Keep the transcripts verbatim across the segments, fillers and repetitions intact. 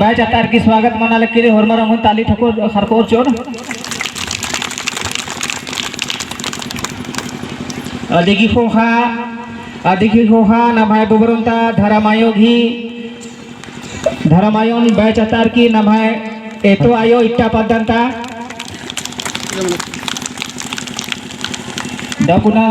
बैच अत्तारकी स्वागत मना लक्की रई, होरमर ओंगोन ताली ठकोर खरकोर चोर। अदिगी ख़ोख़ा, अदिगी ख़ोख़ा नम्है बुबरुन ता धरम आयो गही, धरम आयोन बैच अत्तारकी नम्है एतो आयो इट्टा पद्दन ता। दकुना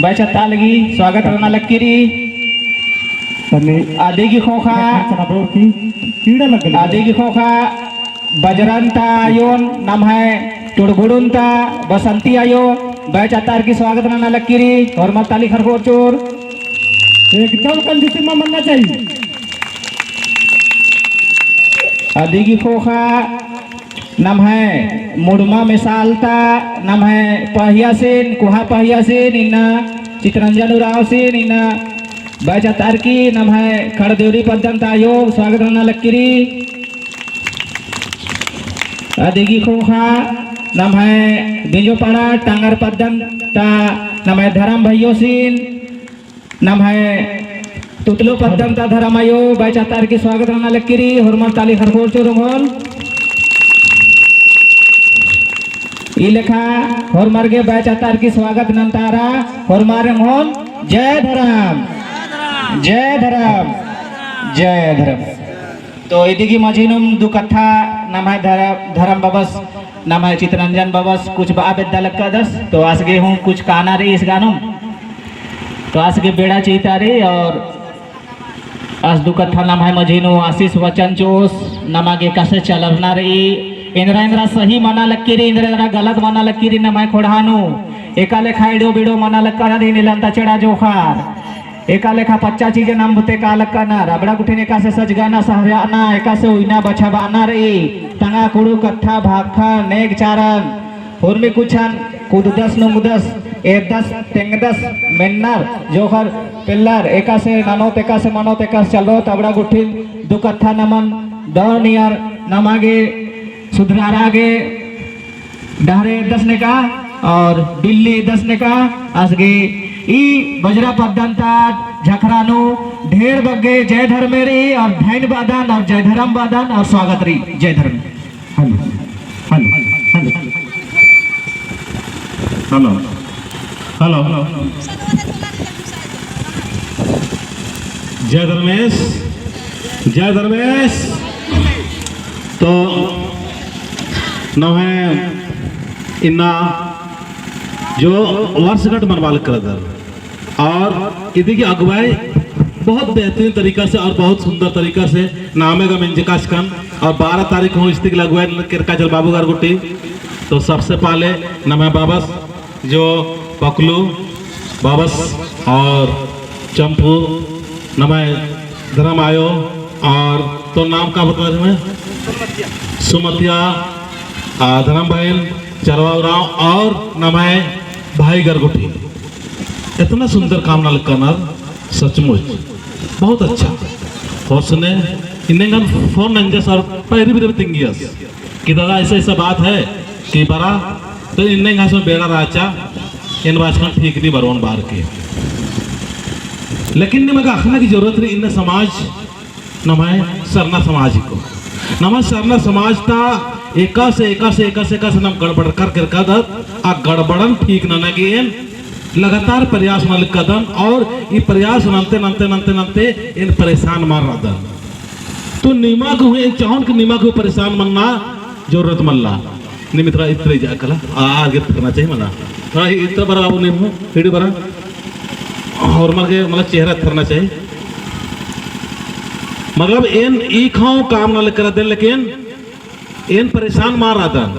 बैच अत्ता लगी स्वागत रअना लक्की रई। अदिगी ख़ोख़ा, अदिगी ख़ोख़ा बजरन ता आयोन नम्है टुड़गुड़ुन ता बसंती आयो बैच अत्तारकी स्वागत रअना लक्की रई, होरमर ताली खरकोर चोर। एकदम कंजूसी मा मन्ना चाहिए। अदिगी ख़ोख़ा नम्है मुड़मा मेसाल ता नम्है पहियासिन, कोहा पहियासिन इन्ना चितरंजन उराँवसिन इन्ना बैच अत्तारकी नम्है खड़देवरी पद्दन ता आयो स्वागत रअना लक्की रई। अदिगी ख़ोख़ा नम्है बिंजोपाड़ा टांगर पद्दन ता नम्है धरम भइयोसिन नम्है तुतलो पद्दन ता धरम आयो बैच अत्तारकी स्वागत रअना लक्की रई, होरमर ताली खरकोर चोर ओंगोन। ई लेखा होरमर गे बैच अत्तारकी स्वागत नन्तारा, होरमर ओंगोन जय धरम, जय धरम, जय धरम। तो इदिगी मझी नुम दू कत्था नम्है धर-, धरम बबस, नम्है चितरंजन बबस कुछ बआ बेद्दा लक्कादस, तो आस गे हूँ कुछ काना रई इस गानुम। तो आस गे बेड़ा चिता रई और आस दू कत्था नम्है मझी नू आशीष वचन चिओस, नमा गे एकासे चलरना रई, एन्दरा एन्दरा सही मना लक्की रई, एन्दरा एन्दरा गलत मना लक्की रई, नम्है ख़ोंड़हा नू एका लेखा एड़ो बेड़ो मना लक्कादर, एन्ने लंता चेड़ा जोख़ार। एका लेखा पच्चा चीज नाम बुते का लक्कानर, अबड़ा गुट्ठिन एकासे सजगाना, सहरयाना, एकासे उइना बछाबअना रई, तंगआ कुँड़ुख़ कत्था, भाखा, नेग चारन, होरमी कुछन, कुददस नुंगदस, एददस तेंगदस, मेन्नर, जोख़र, पेल्लर, एकासे ननोत, एकासे मनोत, एकासे चलरोत, अबड़ा गुट्ठिन दू कत्था नमन दव नियर नमा गे सुधरारा गे डहरे एददस नेका और बिल्ली एददस नेका। आस गे ई बजरा पद्दन ता झखरा नू ढेर बग्गे जय धर्मे रई और धैन बअदन और जय धर्म बअदन और स्वागत रई। जय धर्मे। हेलो, हेलो, हेलो। हेलो, हेलो। जय धर्मेस, जय धर्मेस। तो नम्है इन्ना जो वर्षगांठ मनाबआ लक्कदर और इदी की अगुवाई बहुत बेहतरीन तरीका से और बहुत सुंदर तरीका से नामे गा मेंजकास कन और बारह तारीख हूँ इस्तिक अगुवाई केरका चल बाबू गार गुट्ठी। तो सबसे पहले नम्है बाबस जो पकलू बाबस और चंपू नम्है धर्म आयो और तो नाम का बता रहे मैं? सुमतिया, आ, धर्म बहन, चरवा उराँव और नम्है भाई गार गुट्ठी। इतना सुंदर काम नना लक्कनर, सचमुच बहुत अच्छा। होरसने इन्नेंगन फोन नंजस और पैरी भी तिंगियस कि दादा ऐसा ऐसा बात है कि बरा तो इन्नेंगन बेड़ा रहचा, एन बाचकन ठीक नी बरओन बअर के। लेकिन निमगा अख़ना की जरूरत रई, इन्ने समाज नम्है सरना समाज हिको। नम्है सरना समाज ता एकासे, एकासे, एकासे, एकासे नाम गड़बड़ कर केरकादत, आ गड़बड़न ठीक नना गे एन लगातार प्रयास नना लक्कदन और ई प्रयास नन्ते, नन्ते, नन्ते, नन्ते एन परेशान मल रअदन। तो निमा गे हूँ एन चाहोन कि निमा गे हूँ परेशान मन्ना जरूरत मल्ला। नीम इतरा इतरा इजा कला, आ, आगे थरना चाहिए मला। हाँ, इतरा बरा आबो नीम हूँ, हिड़ी बरा। होरमर गे, मतलब, चेहरा थरना चाहिए। मतलब, एन ई खाओ काम नना लक्कदन, लेकिन एन परेशान मल रअदन।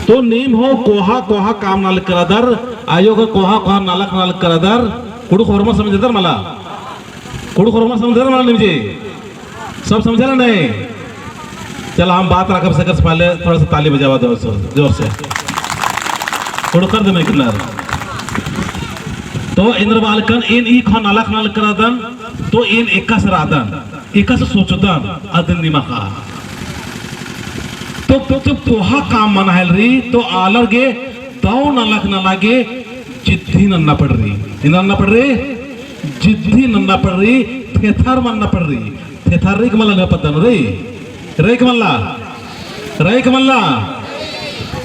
तो नीम हूँ कोहा, कोहा काम नना लक्कदर, आयो गा कोहा, कोहा नलख नना लक्कदर, कुँड़ुख़ होरमर समझदर मला। कुँड़ुख़ होरमर समझदर मला नीम जे। सब समझला नहीं? चला, हम बात रखब, सकर से पहले थोड़ा सा ताली बजावा जोर से, जोर से। कुँड़ुख़र दे मैं किनार। तो एन्देर बआ लक्कन, एन ई खाओ नलख नना लक्कदन, तो एन एकासे रअदन, एकासे सोचदन, अदिन निमा गा। तो, तो, तो कोहा काम मना हेलरी, तो आलर गे दव नलख नना गे जिद्दी नन्ना पड़री। एन्देर नन्ना पड़री? जिद्दी नन्ना पड़री, थेथर मन्ना पड़री। थेथर रई का मल्ला, पद्दा नू रई, रई का मल्ला, रई का मल्ला।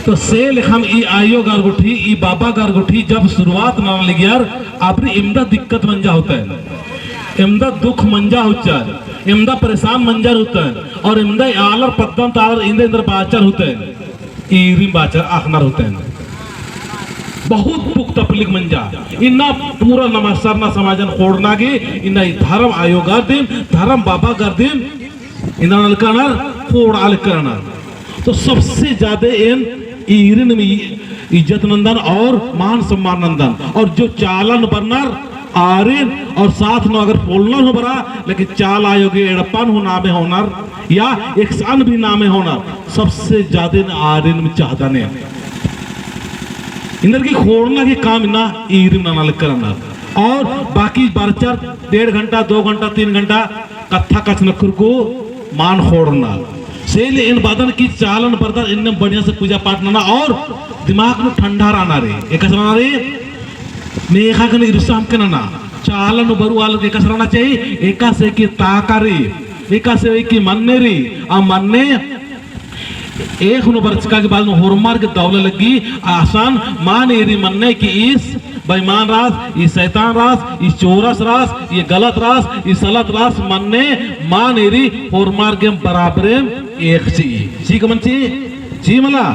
तो से लेखम ई आयोगर गुट्ठी, ई बाबागर गुट्ठी जब शुरुआत नना लगियर, आ बारी इमदा दिक्कत मंजा होतन, इमदा दुख मंजा होचन, इमदा परेशान मंजर होतन, और इमदा आलर पद्दन ता आलर इन्दर इन्दर बाचर होतन। ईरिम बाचर अख़नर होतन। बहुत दुख तकलीफ मंजा। इन्ना पूरा नम्है सरना समाजन ख़ोंड़ना गे, इन्ना ई धर्म आयोगर दिम, धर्म बाबागर दिम, इन्ना नलख रअनर, ख़ोंड़आ लक्कनर। तो सबसे ज्यादा एन ईरिन में इज्जत नन्दन और मान सम्मान नन्दन। और जो चालन बरनर आरिन और साथ नू अगर पोल्लनर हूँ बरआ, लेकिन चाला आयो गे एड़पन हूँ नामे होनर या एकसन भी नामे होनर, सबसे ज्यादा न आरिन में चाहदन। इन्नर की ख़ोंड़ना की काम इन्ना ईरिम नना लक्कनर। और बाकी बरचर डेढ़ घंटा, दो घंटा, तीन घंटा कत्था कछनखरकू मान ख़ोंड़ना। से ले एन बअदन कि चालन बरदर एन्ने बढ़िया से पूजा पाठ नना और दिमाग नू ठंडा रअना रई। एकासे रअना रई? नेख़ा ख़ने ईर्ष्या अमके नना। चालन बरऊ आलर एकासे रअना चाही, एकासे कि ताका रई, एकासे कि मन्ने रई, आ मन्ने एख़ नू बरचका के बाद नू होरमर गे दव ले लग्गी, असन मान एरी मन्ने कि ईस बेईमान रअस, ईस सैतान रअस, ईस चोरस रअस, ईस गलत रअस, ईस सलत रअस, मन्ने मान एरी होरमर गे बराबरेम एख़ चिई। चिई का मल चिई? चिई मला।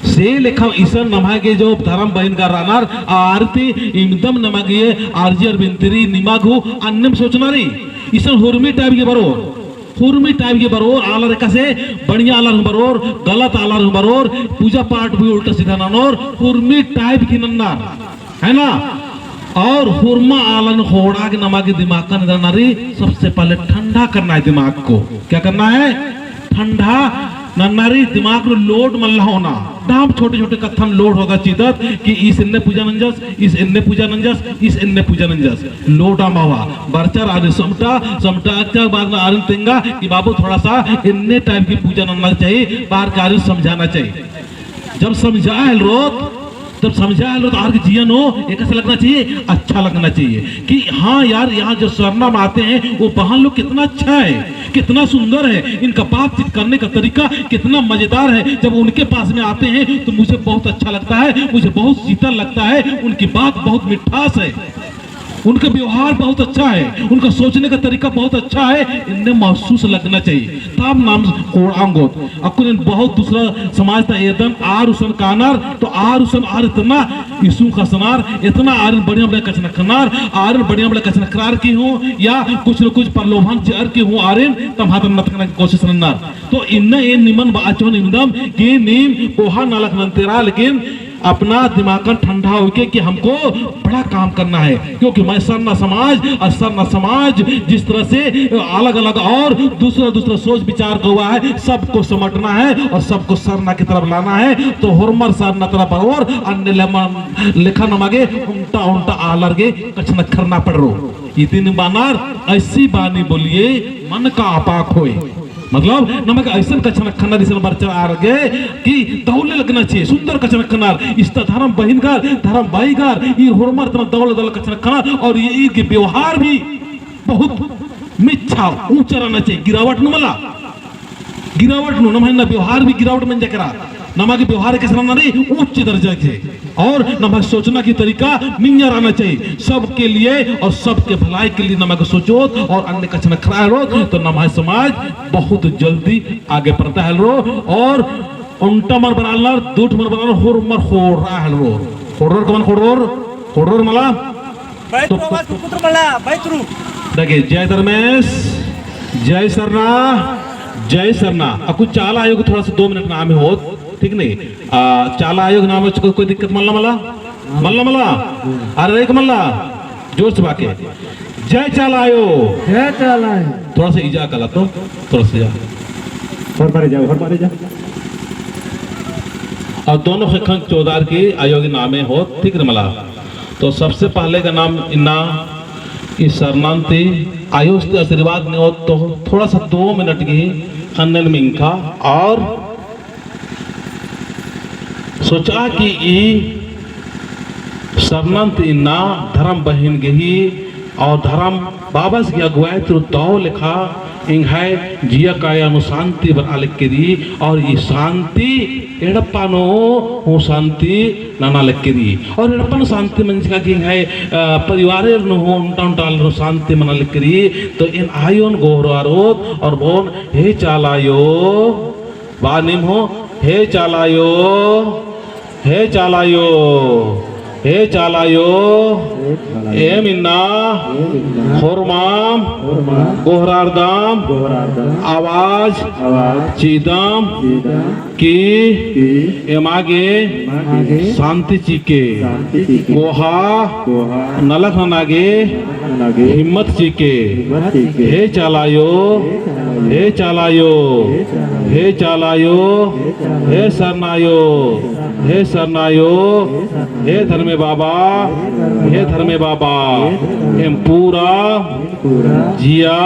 से लेखा इसन नम्है गे जो धरम बहिनगर रअनर, आर ती इमदम नमा गे अर्जी अर बिनती रई, निमा गे हूँ अन्नेम सोचना रई। इसन हुरमी type गे बरओर, हुरमी type गे बरओर, आलर एकासे बढ़िया आलर हूँ बरओर, गलत आलर हूँ बरओर, पूजा पाठ भी उल्टा सीधा ननोर, हुरमी type गे नन्नर, है ना? और हुरमा आलन ख़ोंड़आ गे नमा गे दिमाग का नना रई, सबसे पहले ठंडा करना है दिमाग को। क्या करना है? ठंडा नन्ना रई, दिमाग नू load मल्ला होना। दाम छोटे-छोटे कत्थन load होदा चिदत कि ईस एन्ने पूजा नंजस, ईस एन्ने पूजा नंजस, ईस एन्ने पूजा नंजस। Load अमा होआ। बरचर आरिन समटा, समटा अच्छा बाद में आरिन तेंगा कि बाबू थोड़ा सा एन्ने type की पूजा नन्ना चाहिए, बार का आरिन समझाना चाहिए। जब समझा हेलरोत, जब समझा हेलरोत आर के जिया नू एकासे लगना चाहिए, अच्छा लगना चाहिए कि हाँ यार, यहाँ जो सरना में आते हैं, वो बहन लोग कितना अच्छा है, कितना सुंदर है, इनका बातचीत करने का तरीका कितना मजेदार है। जब उनके पास में आते हैं तो मुझे बहुत अच्छा लगता है, मुझे बहुत शीतल लगता है, उनकी बात बहुत मिठास है। उनका व्यवहार बहुत अच्छा है, उनका सोचने का तरीका बहुत अच्छा है, एन्ने महसूस लगना चाहिए। तब नाम ख़ोंड़आ ओंगोत। अक्कुन बहुत दूसरा समाज ता एदन आर उसन कानर, तो आर उसन आर इतना ईसु ख़सनर, इतना आरिन बढ़िया बढ़िया कछनखरनर, आरिन बढ़िया बढ़िया कछनखरअर की हूँ, या कुछ न कुछ प्रलोभन चिअर की हूँ, आरिन तम्हातन नतकना की कोशिश नन्नर। तो इन्ना एन निमन बाचोन इमदम कि नीम कोहा नलख नन्तेरा, लेकिन अपना दिमागन ठंडा होके कि हमको बड़ा काम करना है, क्योंकि मैं सरना समाज और सरना समाज जिस तरह से अलग-अलग और दूसरा-दूसरा सोच विचार का हुआ है, सबको समेटना है और सबको सरना की तरफ लाना है। तो होरमर सरना तरफ और अन्ने लेमन लेखा नमा गे ओन्टा ओन्टा आलर गे कछनखरना पड़रो। इदिन बअनर ऐसी बानी बोलिए मन का आपाख होए। मतलब, नमक ऐसन कछनखरनर, ऐसन बरचर आर गे कि दव ले लगना चाहिए, सुंदर कछनखरनर, इस्ता धरम बहिनगर, धरम भाईगर, ई होरमर तना दव ले दव ले कछनखरनर, और ई, ई के व्यवहार भी बहुत मिच्छा, ऊंचा रहना चाहिए, गिरावट नू मला, गिरावट नू, नम्है इन्ना व्यवहार भी गिरावट मंजा केरा। नमा गे व्यवहार एकासे रअना रई, उच्च दर्जा के। और नम्है सोचना की तरीका मिंजा रहना चाहिए। सबके लिए और सबके भलाई के लिए नमा गे सोचोत और अन्ने कछनखरआ हेलरोत, तो नम्है समाज बहुत जल्दी आगे बढ़ता हेलरो। और ओन्टा मल बरआलनर, दुठ मल बरआलनर, होरमर ख़ोंड़रआ हेलरो। ख़ोंड़रोर का मल ख़ोंड़रोर, ख़ोंड़रोर मला। बैतरू तो आवाज कुकुर मला, बैतरू। देखिए, जय धर्मेस, जय सरना, जय सरना। अक्कु चाला आयो गे थोड़ा सा दो मिनट नामे होत, ठीक नहीं? आ, चाला आयो गे नामे होत, कोई दिक्कत मल्ला मला? मल्ला मला? अरे एक मल्ला, जोर से बाके। जय चाला आयो। जय चाला आयो। थोड़ा सा इजा कला तो, थोड़ा सा इजा। होरमारे जाओ, होरमारे जाओ। और दोनों ख़ेक्खन चौदार की आयो गे नामे होत, ठीक नहीं मला? तो सबसे पहले का नाम इन्ना ई सरनन ती आयोस ती आशीर्वाद नेओत, तो थोड़ा सा दो मिनट की ख़न्नन मिंखा और सोचा कि ई सरनन ती इन्ना धरम बहिन गही और धरम बाबस गही अगुवाई ती दव लेखा एंग्है जिया काया नू शांति बरआ लगी रई, और ई शांति एड़पा नू हूँ शांति नना लगी रई। और एड़पा नू शांति मंजका गे एंग्है, अ, परिवारेर नू हूँ ओन्टा ओन्टा आलर नू शांति मना लगी रई। तो एन आयोन गोहरारोत और बओन, हे चाला आयो, बआ नीम हूँ, हे चाला आयो, हे चाला आयो, हे चाला आयो, हे चाला आयो। एम इन्ना, एम इन्ना, होरमाम, होरमाम, गोहरारदम, गोहरारदम, आवाज, आवाज, चिदम, चिदम, की, की, एमा गे, एमा गे, शांति चिके, शांति चिके, कोहा, कोहा, नलख नना गे, नना गे, हिम्मत चिके, हिम्मत चिके, हे चाला आयो, हे चाला आयो, हे चाला आयो, हे चाला आयो, हे चाला आयो, हे सरना आयो, हे सरना आयो, हे धर्मे बाबा, हे धर्मे बाबा, एम पूरा, पूरा, जिया,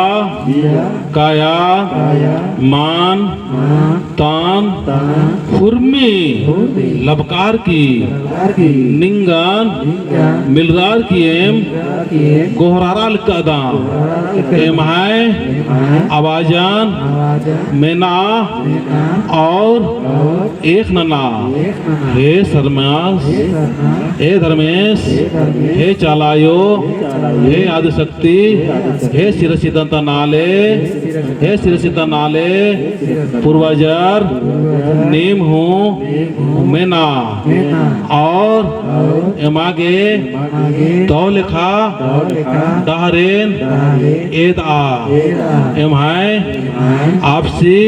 जिया, काया, काया, मान, मान, तान, तान, हुरमी, हुरमी, लबकार की, लबकार की, निंगन, निंगन, मिलरार की एम, मिलरार की एम, गोहरारा लक्कदम, गोहरारा लक्कदम, एम्है, एम्है, आवाजन, आवाजन, मेना, मेना, और, और, एख़ नना, एख़ नना, हे सरमास, हे सरमास, हे धर्मेस, हे धर्मेस, हे चाला आयो, हे चाला आयो, हे आदिशक्ति, हे आदिशक्ति, हे सिरसिदन ता नाले, हे सिरसिदन ता नाले, पूर्वजर, नीम हूँ, मेना, और एमा गे, दव लेखा, डहरेन, एदआ, एम्है, आपसी,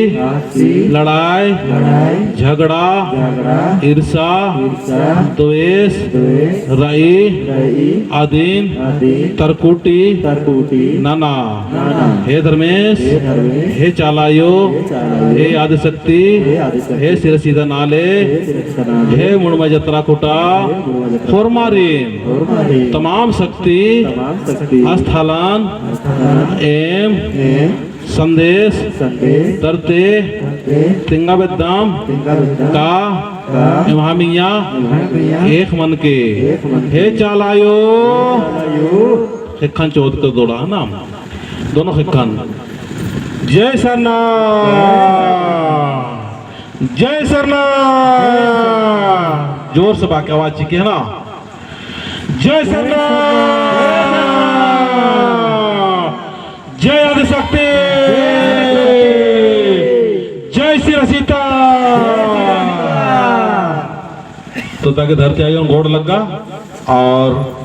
लड़ाई, झगड़ा, ईर्षा, द्वेष, रई, अदिन, तरकुटी, नना। हे धर्मेस, हे चाला आयो, हे आदिशक्ति, हे सिरसिदन आले, हे मुड़मा जतरा खुटा, होरमारिन, तमाम शक्ति, अस्थलन, एम, संदेश, तरते, तिंगा बेद्दम, का, एम्है मइय्याँ, एख़ मनके, हे चाला आयो, ख़ेक्खन चोद कर दोड़ा है ना, दोनों ख़ेक्खन। जय सरना, जय सरना। जोर से बाकी आवाज चिके है ना। जय सरना, जय आदिशक्ति, जय सिरसिता। तो ताकि धरती आयो गोड़ लग्गा और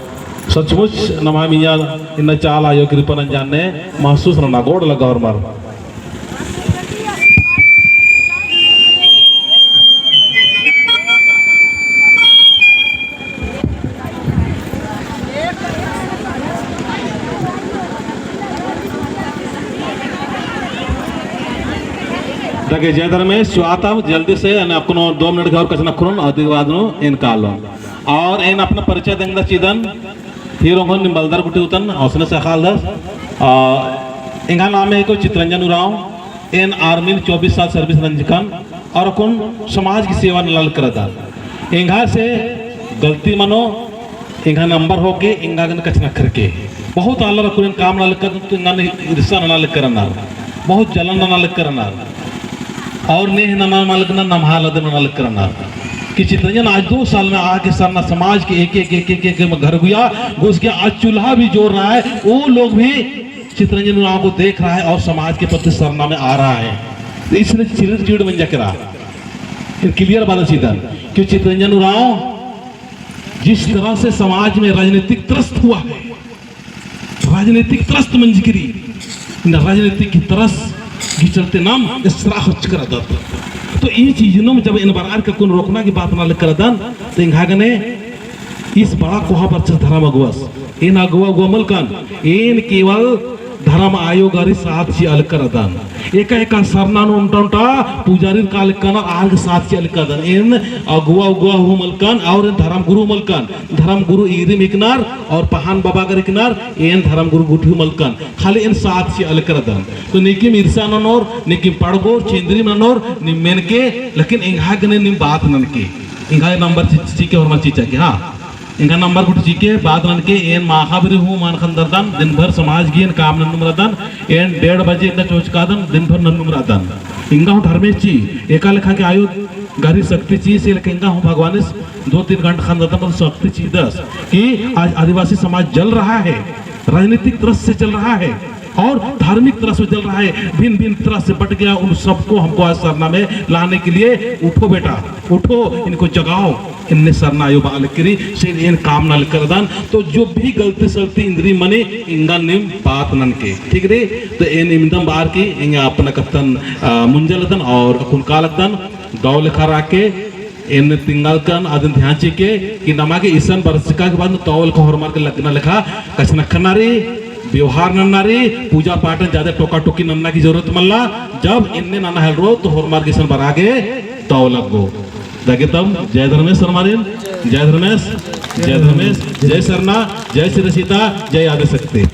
सचमुच नम्है मइय्याँ इन्ना चाला आयो कृपा नंजन ने महसूस नना गोड़ लग्गा होरमर। ताकि जय धर्मेस, चुआतम जल्दी से, यानी अक्कुन दो मिनट के और कछनखरओन, अदी बाद नू एन कालोन। और एन अपना परिचय देंगदस चिदन, फिर ओंगोन निम्बलदर गुट्ठी उतन, औसने सखालदस। आ, एंग्है नामे हिके चितरंजन उराँव, एन army नू चौबीस साल service नंजकन, और अक्कुन समाज की सेवा नना लक्कदन। एंग्है से गलती मनो, एंग्है number होके, एंगा गने कछनखरके। बहुत आलर अक्कुन काम नना लक्कदन, तो एंगन ईर्ष्या नना लक्कदर, बहुत जलन नना लक्कदर। और नेह नना मलकना नम्है आलदन नना लक्कदर। कि चितरंजन आज दो साल में आके सरना समाज के एक, एक, एक, एक, एक घर गुया घुस गया, आज चूल्हा भी जोर रहा है, वो लोग भी चितरंजन उराँव को देख रहा है और समाज के प्रति सरना में आ रहा है। तो इसने चिर चिड़ मंजा केरा। फिर clear बात सीधा कि चितरंजन उराँव जिस तरह से समाज में राजनीतिक त्रस्त हुआ है, राजनीतिक त्रस्त मंजकी रई, इन्ना राजनीतिक की त्रस्त की चलते नाम एसरा होचकर रअदत। तो ई चीज नू जब एन बरअर का अक्कुन रोकना की बात नना लक्कदन, तो एंगा गने ईस बड़ा कोहा बरचस धरम अगुवस। एन अगुवा अगुवा मलकन, एन केवल धरम आयो गही साथ चिआ लक्कदन। एका एका सरना नू ओन्टा ओन्टा पुजारी कालकन आर गही साथ चिआ लक्कदन। एन अगुवा अगुवा हूँ मलकन और एन धरम गुरु मलकन। धरम गुरु ईरिम हिकनर और पहान बाबा गर हिकनर, एन धरम गुरु गुट्ठी मलकन। खाली एन साथ चिआ लक्कदन। तो नेकिम ईर्ष्या ननोर, नेकिम पड़गोर, चेंदरी ननोर, नीम मेनके, लेकिन एंगा गने नीम बात ननके। एंगा number चि-, चिके होरमर चिच्चा के, हाँ। एंगा नंबर गुट्ठी चिके, बात ननके, एन माख़ा बारी हूँ मल ख़न्दरदन, दिन भर समाज गही एन काम नन्नुम रअदन, एन डेढ़ बजे एंगा चोचकादन, दिन भर नन्नुम रअदन। एंगा हूँ धर्मेस ची, एका लेखा के आयो गही शक्ति ची, से लेखा एंगा हूँ भगवानेस दो तीन घंटा ख़न्दरदन, मतलब शक्ति चिदस कि आज आदिवासी समाज जल रहा है, राजनीतिक तरह से जल रहा है और धार्मिक तरह से जल रहा है, भिन्न-भिन्न तरह से बट गया, उन सबको हमको आज सरना में लाने के लिए उठो बेटा, उठो, इनको जगाओ, इन्ने सरना आयो बआ लगी रई, से एन काम नना लगी रअदन। तो जो भी गलती सलती इन्द्रिम मनी, एंगा नीम बात ननके, ठीक रई? तो एन इमदम बअर की एंगा अपना कत्थन, आ, मुंजा लगदन और अक्कुन का लगदन, दव लेखा रअके, एन तिंगालकन अदिन ध्यान चिके कि नमा गे इसन बरचका के बाद तौ लेखा होरमर गे लगना लेखा कछनखरना रई, व्यवहार नन्ना रई, पूजा पाठन ज्यादा टोका टोकी नन्ना की जरूरत मल्ला। जब एन्ने नना हेलरो तो होरमर गे इसन बरआ गे तौ लग्गो। दगे तब जय धर्मेस होरमारिन, जय धर्मेस, जय धर्मेस, जय सरना, जय सिरसिता, जय आदिशक्ति।